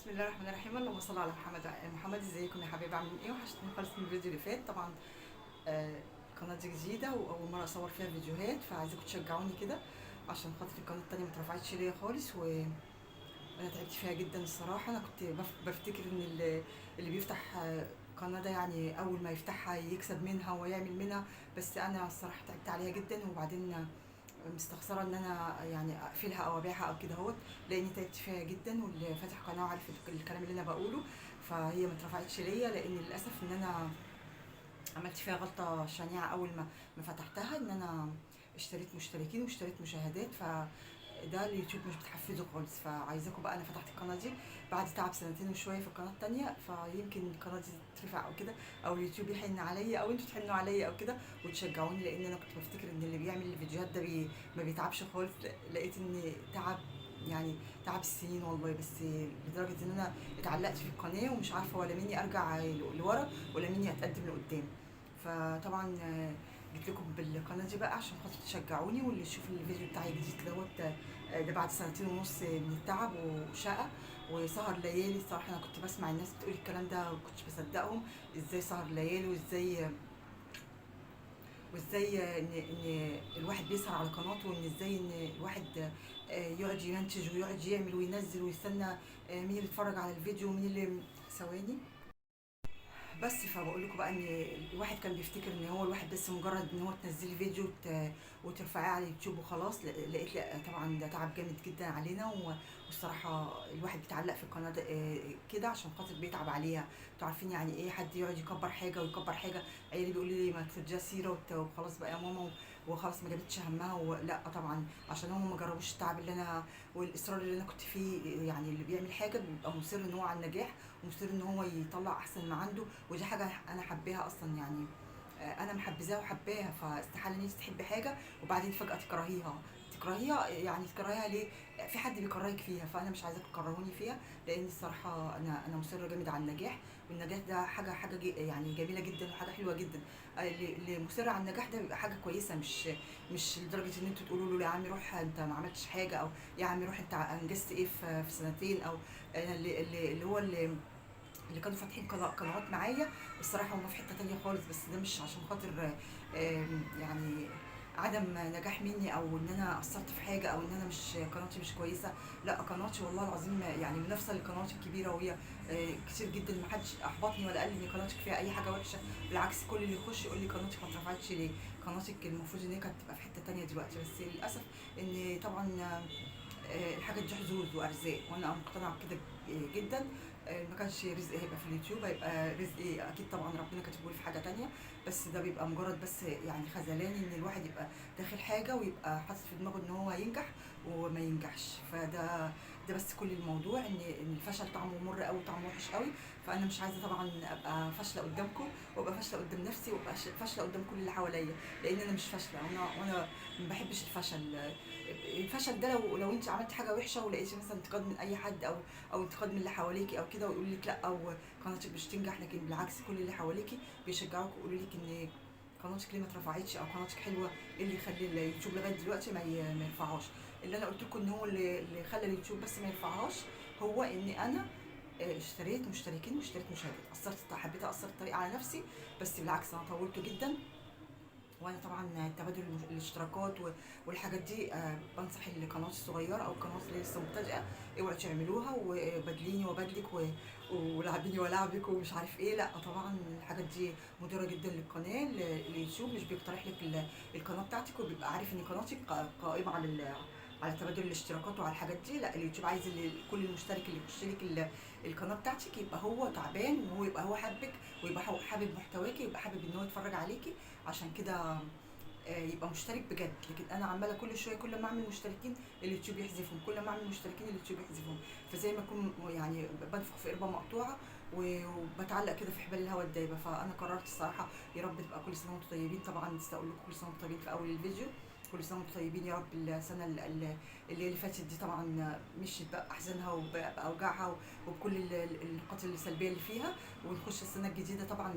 بسم الله الرحمن الرحيم، اللهم صل على محمد وعلى آل محمد. ازيكم يا حبايبي؟ عاملين ايه؟ وحشتني خالص من الفيديو اللي فات. طبعا القناة دي جديدة واول مرة اصور فيها فيديوهات، فعايزاكم تشجعوني كده عشان خاطر القناة التانية ما اترفعتش ليا خالص، وانا تعبت فيها جدا الصراحة. انا كنت بفتكر ان اللي بيفتح قناة ده يعني اول ما يفتحها يكسب منها ويعمل منها، بس انا الصراحة تعبت عليها جدا، وبعدين مستخسره ان انا يعني اقفلها او ابيعها او كده اهوت، لاني تعبت فيها جدا. واللي فاتح قناة عارف الكلام اللي انا بقوله، فهي ما اترفعتش ليا لان للاسف ان انا عملت فيها غلطه شنيعه اول ما فتحتها، ان انا اشتريت مشتركين واشتريت مشاهدات، فده اليوتيوب مش بتحفزه خالص. فعايزاكم بقى، انا فتحت القناة دي بعد تعب سنتين وشوية في القناة التانية، فيمكن القناة دي تترفع او كده، او اليوتيوب يحن عليا او انتوا تحنوا عليا او كده وتشجعوني، لان انا كنت بفتكر ان اللي بيعمل الفيديوهات ده ما بيتعبش خالص. لقيت ان تعب، يعني تعب السنين والله، بس لدرجة ان انا اتعلقت في القناة ومش عارفه ولا مني ارجع لورا ولا مني اتقدم لقدام. فطبعا جيت لكم بالقناة دي بقى عشان خاطر تشجعوني، واللي يشوف الفيديو بتاعي جديد دوت ده بعد سنتين ونص من التعب وشقه وسهر ليالي. الصراحة انا كنت بسمع الناس بتقول الكلام ده وكنتش بصدقهم، ازاي سهر ليالي وازاي ان الواحد بيسهر على قناته، وان ازاي ان الواحد يقعد يمنتج ويقعد يعمل وينزل ويستنى مين اللي يتفرج على الفيديو ومين اللي ثواني بس. فبقول لكم بقى ان الواحد كان بيفتكر ان هو الواحد بس مجرد ان هو تنزلي فيديو وترفعيه على اليوتيوب وخلاص، لقيت لا طبعا ده تعب جامد جدا علينا، والصراحة الواحد بيتعلق في القناة ده كده عشان خاطر بيتعب عليها. انتوا عارفين يعني ايه حد يقعد يكبر حاجة ويكبر حاجة، عيالي بيقولوا لي ما تديها سيره وخلاص بقى يا ماما وخلاص ما جابتش همها، ولا طبعا عشان هم ما جربوش التعب اللي انا والاصرار اللي انا كنت فيه. يعني اللي بيعمل حاجة بيبقى مصر ان هو على النجاح ومصر ان هو يطلع احسن ما عنده، ودي حاجة انا حباها اصلا، يعني انا محبذاها وحباها، فاستحاله ان انت تحبي حاجة وبعدين فجاة تكرهيها. تكرهيها يعني تكرهيها ليه؟ في حد بيكرهك فيها، فانا مش عايزاك تكرهوني فيها، لان الصراحة انا مصرة جامد على النجاح، والنجاح ده حاجة يعني جميلة جدا وحاجه حلوة جدا. اللي مصر على النجاح ده بيبقى حاجة كويسة، مش لدرجة ان انتوا تقولوا له يا عمي روح انت ما عملتش حاجة، او يا عمي روح انت انجزت ايه في سنتين، او اللي هو اللي كانوا فاتحين قنوات معايا الصراحة هم في حتة تانية خالص. بس ده مش عشان خاطر يعني عدم نجاح مني او ان انا قصرت في حاجة او ان انا مش قناتي مش كويسة، لا قناتي والله العظيم يعني منافسه للقنوات الكبيرة، وهي كتير جدا ما حدش احبطني ولا قال لي ان قناتك فيها اي حاجة وحشة، بالعكس كل اللي يخش يقول لي قناتك ما اترفعتش ليه، قناتك المفروض ان هي كانت تبقى في حتة تانية دلوقتي. بس للاسف ان طبعا الحاجة دي حظوظ وارزاق، وانا مقتنعة بكده جدا. ما كانش رزقي هيبقى في اليوتيوب، هيبقى رزقي اكيد طبعا ربنا كاتبه لي في حاجة تانية، بس ده بيبقى مجرد بس يعني خذلان ان الواحد يبقى داخل حاجة ويبقى حاطط في دماغه ان هو هينجح وما ينجحش. فده بس كل الموضوع، ان الفشل طعمه مر قوي، طعمه وحش قوي. فانا مش عايزه طبعا ابقى فاشلة قدامكم، وابقى فاشلة قدام نفسي، وابقى فاشلة قدام كل اللي حواليا، لان انا مش فاشلة، وانا ما بحبش الفشل. الفشل ده لو انت عملت حاجة وحشة ولقيتي مثلا انتقاد من اي حد او انتقاد من اللي حواليكي او كده، ويقول لك لا او قناتك مش تنجح، لكن بالعكس كل اللي حواليكي بيشجعوك ويقولوا لك ان قناتك ليه ما اترفعتش او قناتك حلوة، ايه اللي يخلي اليوتيوب لغاية دلوقتي ما يرفعهاش؟ اللي انا قلت لكم ان هو اللي خلى اليوتيوب بس ما يرفعهاش هو ان انا اشتريت مشتركين واشتريت مشاهدات، حبيت اقصر الطريق على نفسي، بس بالعكس انا طولته جدا. وانا طبعا تبادل الاشتراكات والحاجات دي بنصح القنوات الصغيرة او القنوات اللي لسه مبتدئة اوعوا تعملوها، وبدليني وبدلك ولعبيني ولعبك ومش عارف ايه، لا طبعا الحاجات دي مضرة جدا للقناة. اليوتيوب مش بيقترح لك القناة بتاعتك وبيبقى عارف ان قناتك قائمة على تبادل الاشتراكات وعلى الحاجات دي، لا اليوتيوب عايز كل المشترك اللي يخش لك القناة بتاعتك يبقى هو تعبان، وهو يبقى هو حابك، ويبقى هو حابب محتواكي، ويبقى حابب ان هو يتفرج عليكي، عشان كده يبقى مشترك بجد. لكن انا عماله كل شوية كل ما اعمل مشتركين اليوتيوب يحذفهم، كل ما اعمل مشتركين اليوتيوب يحذفهم، فزي ما اكون يعني بنفخ في قربه مقطوعة وبتعلق كده في حبال الهواء الدايبه. فانا قررت الصراحة يا رب تبقى كل سنة وانتم طيبين. طبعا لسه اقول لكم كل سنة وانتم طيبين في اول الفيديو، كل سنة وانتم طيبين يا رب. السنة اللي فاتت دي طبعا مشيت باحزانها وباوجاعها وبكل النقاط السلبية اللي فيها، ونخش السنة الجديدة طبعا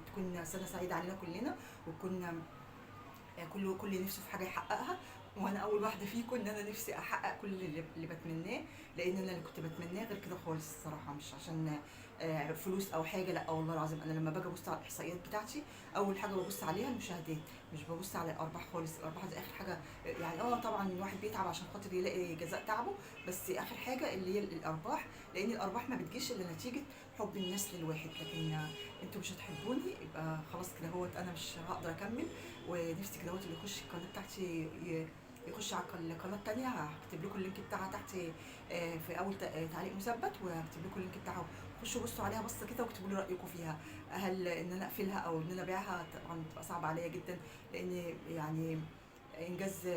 تكون سنة سعيدة علينا كلنا، وتكون كل نفسه في حاجة يحققها. وانا اول واحدة فيكم ان انا نفسي احقق كل اللي بتمناه، لان انا اللي كنت بتمناه غير كده خالص الصراحة، مش عشان فلوس او حاجة، لا والله العظيم انا لما باجي ابص على الاحصائيات بتاعتي اول حاجة ببص عليها المشاهدات، مش ببص على الارباح خالص. الارباح دي اخر حاجة، يعني طبعا الواحد بيتعب عشان خاطر يلاقي جزاء تعبه، بس اخر حاجة اللي هي الارباح، لان الارباح ما بتجيش الا نتيجة حب الناس للواحد. لكن انتوا مش هتحبوني يبقى خلاص كده هوت، انا مش هقدر اكمل. ونفسي كده هوت اللي يخش القناة بتاعتي يخش على القناة التانية، هكتب لكم ال link بتاعها تحت في اول تعليق مثبت، وهكتب لكم ال link بتاعها، خشوا بصوا عليها بصة كده واكتبوا لي رايكم فيها، هل ان انا اقفلها او ان انا ابيعها. طبعا بتبقى صعبة عليا جدا، لان يعني انجاز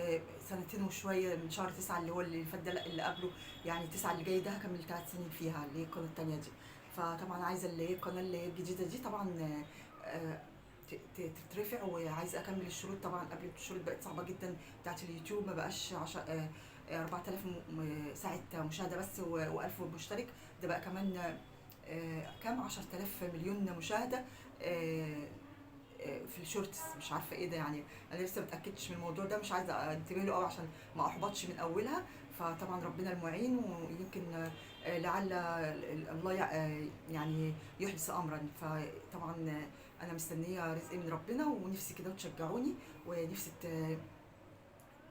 سنتين وشوية من شهر 9 اللي هو اللي فات ده، لا اللي قبله، يعني 9 اللي جاي ده هكمل 3 سنين فيها اللي هي القناة التانية دي. فطبعا عايزه اللي هي القناة اللي هي الجديدة دي طبعا تترفع، وعايزه اكمل الشروط طبعا. قبل الشروط بقت صعبة جدا بتاعت اليوتيوب، ما بقاش 4000 ساعة مشاهده بس و1000 مشترك، ده بقى كمان كام 10000 مليون مشاهده في ال shorts، مش عارفه ايه ده يعني، انا لسه متاكدتش من الموضوع ده، مش عايزه انتبه له قوي عشان ما احبطش من اولها. فطبعا ربنا المعين، ويمكن لعل الله يعني يحدث امرا. فطبعا انا مستنيه رزق من ربنا، ونفسي كده تشجعوني، ونفسي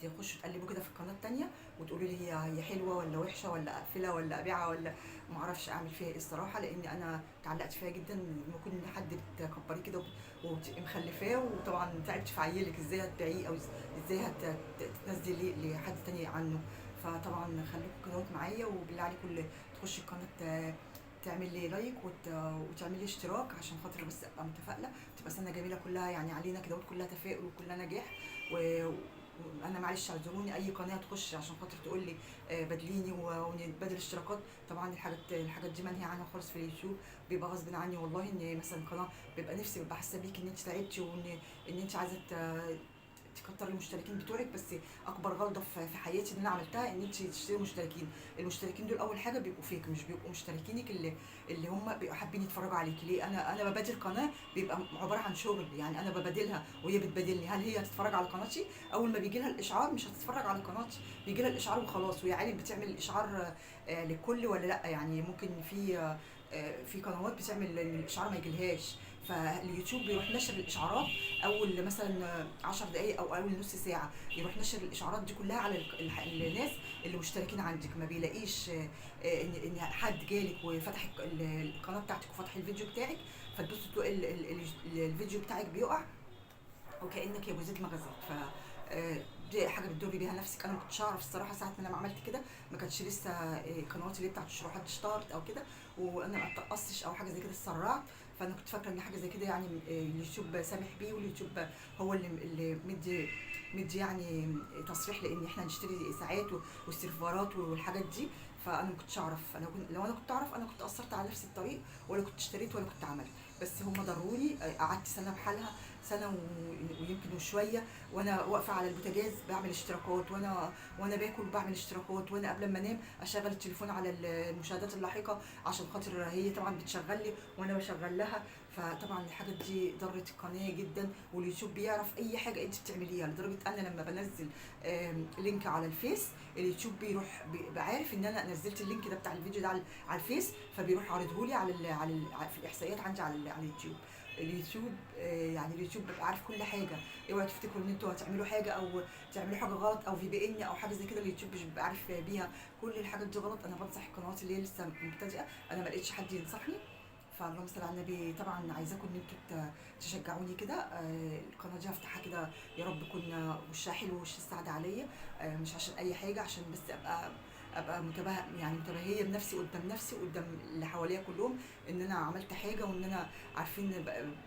تخشوا تقلبوا كده في القناة التانية وتقولوا لي هي حلوة ولا وحشة، ولا اقفلها ولا ابيعها، ولا ما اعرفش اعمل فيها ايه الصراحة، لان انا اتعلقت فيها جدا. ممكن حد بتكبريه كده وبتبقي مخلفاه، وطبعا تعبت في عيلك، ازاي هتبيعيه او ازاي هتنزلي لحد تاني عنه. فطبعا خليكم كده معايا، وبالله عليكم اللي تخش القناة تعمل لي like وتعمل لي اشتراك عشان خاطر بس ابقى متفائلة، تبقى سنة جميلة كلها يعني علينا كده، كلها تفاؤل وكلها نجاح. وانا معلش اعذروني اي قناة تخش عشان خاطر تقول لي بدليني ونتبادل اشتراكات، طبعا الحاجات دي منهي عنها خالص في اليوتيوب، بيبقى غصب عني والله. ان مثلا قناة بيبقى نفسي، ببقى حاسه بيك ان انت تعبتي وان انت عايزه تكتر المشتركين بتوعك، بس اكبر غلطه في حياتي ان انا عملتها ان انت تشتري مشتركين. المشتركين دول اول حاجة بيبقوا فيك، مش بيبقوا مشتركينك اللي هم بيبقوا حابين يتفرجوا عليك. ليه؟ انا ببادل قناة بيبقى عبارة عن شغل، يعني انا ببادلها وهي بتبادلني. هل هي هتتفرج على قناتي؟ اول ما بيجي لها الاشعار مش هتتفرج على قناتي، بيجي لها الاشعار وخلاص. ويا عالم بتعمل الاشعار للكل ولا لا؟ يعني ممكن في قنوات بتعمل ان الاشعار ما يجيلهاش، فاليوتيوب بيروح نشر الاشعارات اول مثلا 10 دقائق او اول نص ساعة، يروح نشر الاشعارات دي كلها على الناس اللي مشتركين عندك. ما بيلاقيش ان حد جالك وفتح القناة بتاعتك وفتح الفيديو بتاعك، فتبص تلاقي الفيديو بتاعك بيقع وكانك يا ابو زيد ما غزيت. ف دي حاجة بتضري بيها نفسك. انا ما كنتش اعرف الصراحة ساعة ما انا عملت كده، ما كانتش لسه القنوات اللي بتاعت الشروحات اشتهرت او كده، وانا ما اتقصش او حاجة زي كده، اتسرعت. فانا كنت فاكره ان حاجة زي كده يعني اليوتيوب سامح بيه، واليوتيوب هو اللي مدي يعني تصريح لان احنا نشتري ساعات والسيرفرات والحاجات دي. فانا ما كنتش اعرف، لو انا كنت اعرف انا كنت قصرت على نفس الطريق، ولا كنت اشتريت ولا كنت عملت. بس هم ضروني، قعدت سنة بحالها، سنة ويمكن وشوية، وانا واقفة على البوتاجاز بعمل اشتراكات، وانا باكل بعمل اشتراكات، وانا قبل ما انام اشغل التليفون على المشاهدات اللاحقة عشان خاطر هي طبعا بتشغل لي وانا بشغل لها. فطبعا الحاجات دي ضرت القناة جدا، واليوتيوب بيعرف اي حاجة انت بتعمليها، لدرجة انا لما بنزل link على الفيس اليوتيوب بيروح عارف ان انا نزلت ال link ده بتاع الفيديو ده على الفيس، فبيروح عارضه لي على في الاحصائيات عندي على اليوتيوب. اليوتيوب يعني اليوتيوب بيبقى عارف كل حاجة. اوعوا تفتكروا ان انتوا هتعملوا حاجة او تعملوا حاجة غلط او VPN او حاجة زي كده، اليوتيوب مش بيبقى عارف بيها. كل الحاجات دي غلط. انا بنصح القنوات اللي هي لسه مبتدئة، انا ما لقيتش حد ينصحني، فاللهم صل على النبي. طبعا عايزاكم ان انتوا تشجعوني كده. القناة دي هفتحها كده يا رب يكون وشها حلو وش السعادة عليا، مش عشان اي حاجة، عشان بس ابقى يعني متباهيه بنفسي قدام نفسي وقدام اللي حواليا كلهم ان انا عملت حاجة، وان انا عارفين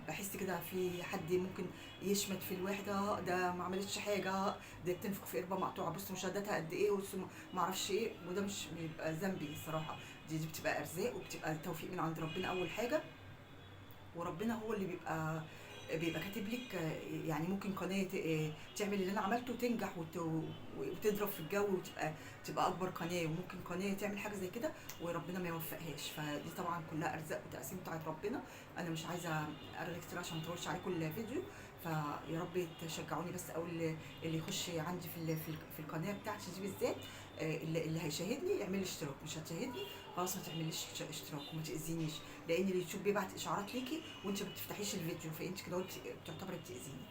بحس كده في حد ممكن يشمت في الواحدة، ده ما عملتش حاجة، ده بتنفخ في قربه مقطوعة، بص مشاهداتها قد ايه، وبص ما اعرفش ايه. وده مش بيبقى ذنبي الصراحة، دي بتبقى ارزاق وبتبقى توفيق من عند ربنا اول حاجة، وربنا هو اللي بيبقى كاتب لك. يعني ممكن قناة تعمل اللي انا عملته تنجح وتضرب في الجو وتبقى اكبر قناة، وممكن قناة تعمل حاجة زي كده وربنا ما يوفقهاش. فدي طبعا كلها ارزاق وتقسيم بتاعت ربنا. انا مش عايزه ارغي كتير عشان ما اطولش عليكم الفيديو. فيا رب تشجعوني بس، او اللي يخش عندي في القناة بتاعتي دي بالذات، اللي هيشاهدني يعمل لي اشتراك، مش هتشاهدني خلاص ما تعمليش اشتراك وما تاذينيش، لان اليوتيوب بيبعت اشعارات ليكي وانت ما بتفتحيش الفيديو، فانت كده بتعتبري بتاذيني.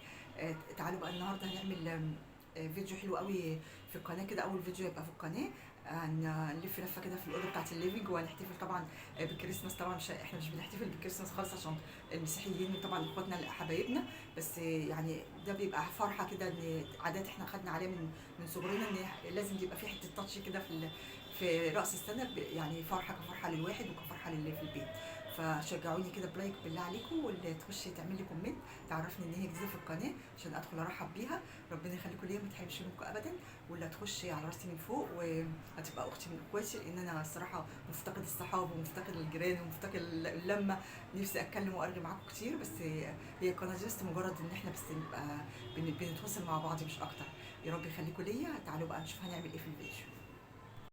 تعالوا بقى النهارده هنعمل فيديو حلو قوي في القناة كده، اول فيديو هيبقى في القناة. هنلف لفه كده في الاوضة بتاعت ال living، وهنحتفل طبعا بالكريسماس. طبعا مش احنا مش بنحتفل بالكريسماس خالص عشان المسيحيين طبعا اخواتنا حبايبنا، بس يعني ده بيبقى فرحه كده، ان عادات احنا خدنا عليها من صغرنا، ان لازم يبقى في حتة touch كده في راس السنة، يعني فرحه كفرحه للواحد وكفرحه للي في البيت. فشجعوني كده ب like بالله عليكم، واللي تخش تعمل لي comment تعرفني ان هي جديدة في القناة عشان ادخل ارحب بيها. ربنا يخليكم ليا، ما تحرمش منكم ابدا. واللي هتخش على راسي من فوق وهتبقى اختي من اخواتي، لان انا الصراحة مفتقد الصحاب ومفتقد الجيران ومفتقد اللمة، نفسي اتكلم وارغي معاكم كتير، بس هي القناة دي بس مجرد ان احنا بس نبقى بنتواصل مع بعض مش اكتر. يا رب يخليكم ليا. تعالوا بقى نشوف هنعمل ايه في الفيديو.